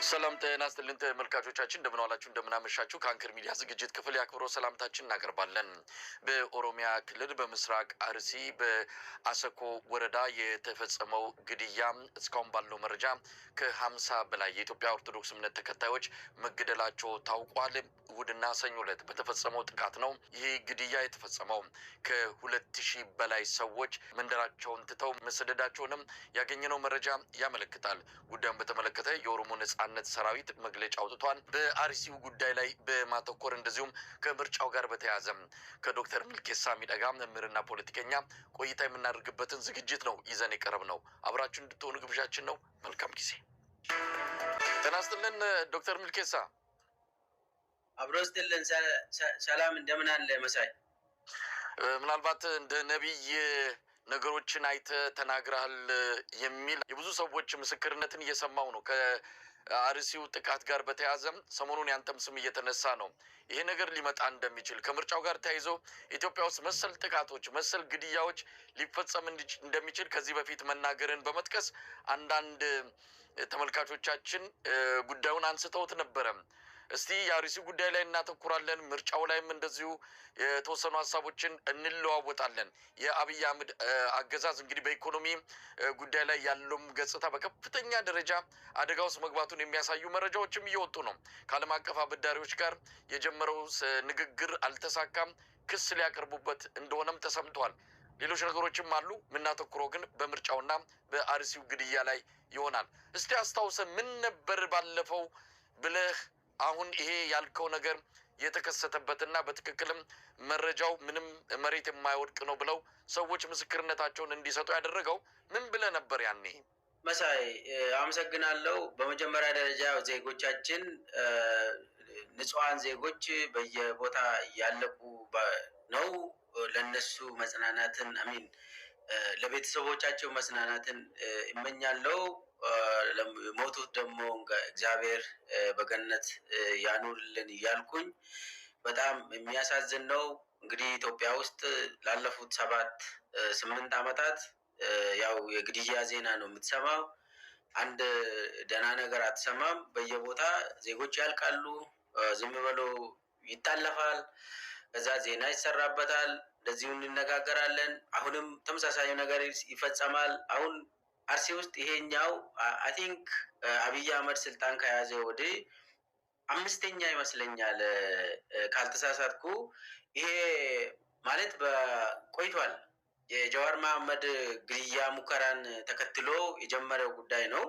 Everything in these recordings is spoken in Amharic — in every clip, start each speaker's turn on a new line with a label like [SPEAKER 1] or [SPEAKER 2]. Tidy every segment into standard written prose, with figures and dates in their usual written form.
[SPEAKER 1] ሰላም ጤና ይስጥልን ተመልካቾቻችን፣ እንደምን ዋላችሁ፣ እንደምን አመሻችሁ። ከአንከር ሚዲያ ዝግጅት ክፍል የአክብሮት ሰላምታችን እናቀርባለን። በኦሮሚያ ክልል በምስራቅ አርሲ በአሰኮ ወረዳ የተፈጸመው ግድያ እስካሁን ባለው መረጃ ከ50 በላይ የኢትዮጵያ ኦርቶዶክስ እምነት ተከታዮች መገደላቸው ታውቋል። እሁድና ሰኞ ዕለት በተፈጸመው ጥቃት ነው ይህ ግድያ የተፈጸመው። ከ2000 በላይ ሰዎች መንደራቸውን ትተው መሰደዳቸውንም ያገኘነው መረጃ ያመለክታል። ጉዳዩን በተመለከተ የኦሮሞ ነጻነት ሰራዊት መግለጫ አውጥቷል። በአርሲው ጉዳይ ላይ በማተኮር እንደዚሁም ከምርጫው ጋር በተያያዘ ከዶክተር ሚልኬሳ ሚደጋ መምህርና ፖለቲከኛ ቆይታ የምናደርግበትን ዝግጅት ነው ይዘን የቀረብ ነው። አብራችሁ እንድትሆኑ ግብዣችን ነው። መልካም ጊዜ። ጤና ይስጥልን ዶክተር ሚልኬሳ።
[SPEAKER 2] አብሮ ይስጥልን። ሰላም፣ እንደምን አለ መሳይ?
[SPEAKER 1] ምናልባት እንደ ነቢይ ነገሮችን አይተ ተናግረሃል የሚል የብዙ ሰዎች ምስክርነትን እየሰማው ነው። ከአርሲው ጥቃት ጋር በተያያዘ ሰሞኑን ያንተም ስም እየተነሳ ነው። ይሄ ነገር ሊመጣ እንደሚችል ከምርጫው ጋር ተያይዞ ኢትዮጵያ ውስጥ መሰል ጥቃቶች፣ መሰል ግድያዎች ሊፈጸም እንደሚችል ከዚህ በፊት መናገርን በመጥቀስ አንዳንድ ተመልካቾቻችን ጉዳዩን አንስተውት ነበረ። እስቲ የአርሲ ጉዳይ ላይ እናተኩራለን። ምርጫው ላይም እንደዚሁ የተወሰኑ ሀሳቦችን እንለዋወጣለን። የአብይ አህመድ አገዛዝ እንግዲህ በኢኮኖሚ ጉዳይ ላይ ያለውም ገጽታ በከፍተኛ ደረጃ አደጋ ውስጥ መግባቱን የሚያሳዩ መረጃዎችም እየወጡ ነው። ከዓለም አቀፍ አበዳሪዎች ጋር የጀመረው ንግግር አልተሳካም። ክስ ሊያቀርቡበት እንደሆነም ተሰምቷል። ሌሎች ነገሮችም አሉ። የምናተኩረው ግን በምርጫውና በአርሲው ግድያ ላይ ይሆናል። እስቲ አስታውሰ ምን ነበር ባለፈው ብለህ አሁን ይሄ ያልከው ነገር የተከሰተበትና በትክክልም መረጃው ምንም መሬት የማይወድቅ ነው ብለው ሰዎች ምስክርነታቸውን እንዲሰጡ ያደረገው ምን ብለህ ነበር ያኔ?
[SPEAKER 2] መሳይ፣ አመሰግናለሁ። በመጀመሪያ ደረጃ ዜጎቻችን፣ ንጹሐን ዜጎች በየቦታ እያለቁ ነው። ለነሱ መጽናናትን፣ አሚን፣ ለቤተሰቦቻቸው መጽናናትን እመኛለሁ። ሞቱት ደግሞ እግዚአብሔር በገነት ያኑርልን እያልኩኝ፣ በጣም የሚያሳዝን ነው። እንግዲህ ኢትዮጵያ ውስጥ ላለፉት 7 8 ዓመታት ያው የግድያ ዜና ነው የምትሰማው። አንድ ደህና ነገር አትሰማም። በየቦታ ዜጎች ያልቃሉ። ዝም ብሎ ይታለፋል። ከዛ ዜና ይሰራበታል። እንደዚሁ እንነጋገራለን። አሁንም ተመሳሳይ ነገር ይፈጸማል። አሁን አርሲ ውስጥ ይሄኛው I think አብይ አህመድ ስልጣን ከያዘ ወዲህ አምስተኛ ይመስለኛል ካልተሳሳትኩ። ይሄ ማለት ቆይቷል። የጀዋር መሐመድ ግድያ ሙከራን ተከትሎ የጀመረው ጉዳይ ነው።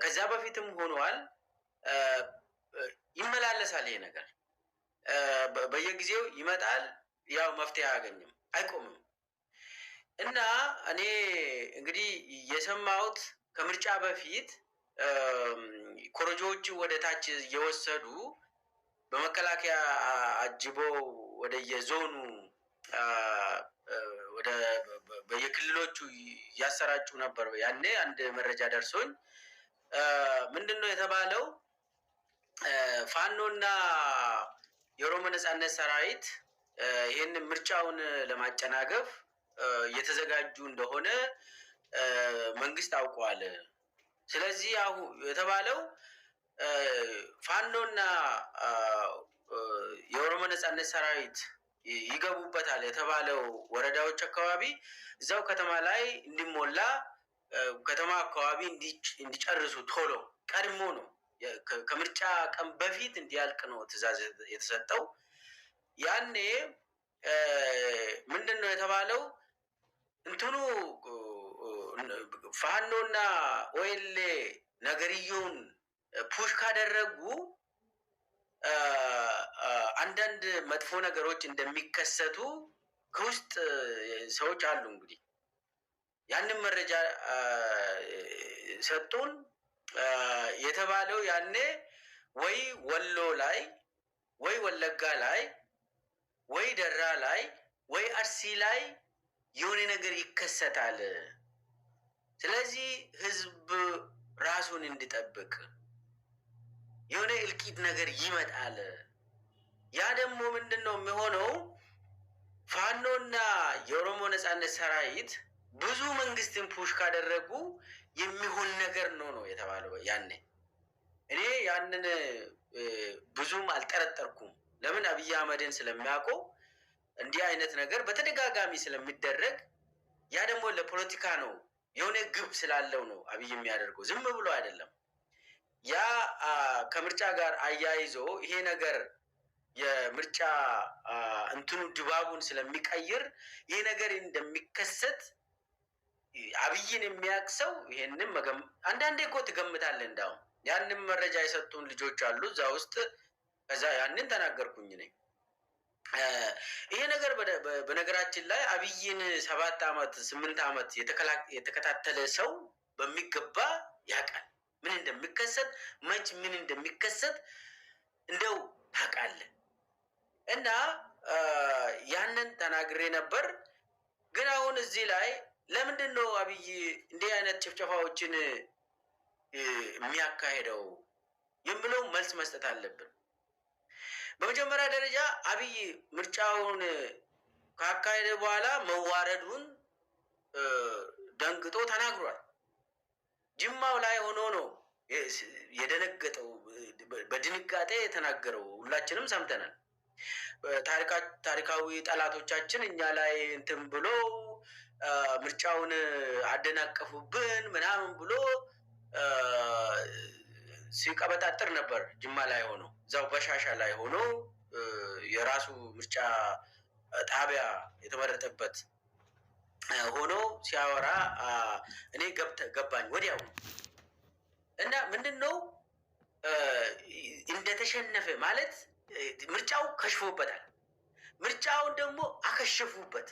[SPEAKER 2] ከዛ በፊትም ሆኗል። ይመላለሳል። ይሄ ነገር በየጊዜው ይመጣል። ያው መፍትሄ አያገኝም፣ አይቆምም። እና እኔ እንግዲህ የሰማሁት ከምርጫ በፊት ኮረጆዎችን ወደ ታች እየወሰዱ በመከላከያ አጅበው ወደ የዞኑ፣ ወደ በየክልሎቹ እያሰራጩ ነበር። ያኔ አንድ መረጃ ደርሶኝ ምንድን ነው የተባለው? ፋኖና የኦሮሞ ነጻነት ሰራዊት ይህንን ምርጫውን ለማጨናገፍ እየተዘጋጁ እንደሆነ መንግስት አውቀዋል። ስለዚህ አሁን የተባለው ፋኖና የኦሮሞ ነጻነት ሰራዊት ይገቡበታል የተባለው ወረዳዎች አካባቢ እዛው ከተማ ላይ እንዲሞላ፣ ከተማ አካባቢ እንዲጨርሱ ቶሎ ቀድሞ ነው፣ ከምርጫ ቀን በፊት እንዲያልቅ ነው ትዕዛዝ የተሰጠው። ያኔ ምንድን ነው የተባለው? እንትኑ ፋኖና ኦኤልኤ ነገርየውን push ካደረጉ አንዳንድ መጥፎ ነገሮች እንደሚከሰቱ ከውስጥ ሰዎች አሉ። እንግዲህ ያንን መረጃ ሰጡን። የተባለው ያኔ ወይ ወሎ ላይ፣ ወይ ወለጋ ላይ፣ ወይ ደራ ላይ፣ ወይ አርሲ ላይ የሆነ ነገር ይከሰታል። ስለዚህ ህዝብ ራሱን እንዲጠብቅ፣ የሆነ እልቂት ነገር ይመጣል። ያ ደግሞ ምንድን ነው የሚሆነው? ፋኖና የኦሮሞ ነጻነት ሰራዊት ብዙ መንግስትን push ካደረጉ የሚሆን ነገር ነው ነው የተባለው ያኔ። እኔ ያንን ብዙም አልጠረጠርኩም። ለምን? አብይ አህመድን ስለሚያውቀው፣ እንዲህ አይነት ነገር በተደጋጋሚ ስለሚደረግ፣ ያ ደግሞ ለፖለቲካ ነው፣ የሆነ ግብ ስላለው ነው አብይ የሚያደርገው፣ ዝም ብሎ አይደለም። ያ ከምርጫ ጋር አያይዞ ይሄ ነገር የምርጫ እንትኑ ድባቡን ስለሚቀይር ይሄ ነገር እንደሚከሰት አብይን የሚያውቅ ሰው ይሄንን አንዳንዴ እኮ ትገምታለህ። እንዳውም ያንን መረጃ የሰጡን ልጆች አሉ እዛ ውስጥ። ከዛ ያንን ተናገርኩኝ ነኝ። ይሄ ነገር በነገራችን ላይ አብይን 7 ዓመት 8 ዓመት የተከታተለ ሰው በሚገባ ያውቃል ምን እንደሚከሰት፣ መች ምን እንደሚከሰት እንደው ታውቃለህ። እና ያንን ተናግሬ ነበር። ግን አሁን እዚህ ላይ ለምንድን ነው አብይ እንዲህ አይነት ጭፍጨፋዎችን የሚያካሄደው የሚለው መልስ መስጠት አለብን። በመጀመሪያ ደረጃ አብይ ምርጫውን ካካሄደ በኋላ መዋረዱን ደንግጦ ተናግሯል። ጅማው ላይ ሆኖ ነው የደነገጠው፣ በድንጋጤ የተናገረው ሁላችንም ሰምተናል። ታሪካዊ ጠላቶቻችን እኛ ላይ እንትን ብሎ ምርጫውን አደናቀፉብን ምናምን ብሎ ሲቀበጣጥር ነበር። ጅማ ላይ ሆኖ፣ እዛው በሻሻ ላይ ሆኖ፣ የራሱ ምርጫ ጣቢያ የተመረጠበት ሆኖ ሲያወራ እኔ ገባኝ ወዲያው። እና ምንድን ነው፣ እንደተሸነፈ ማለት ምርጫው ከሽፎበታል። ምርጫውን ደግሞ አከሸፉበት።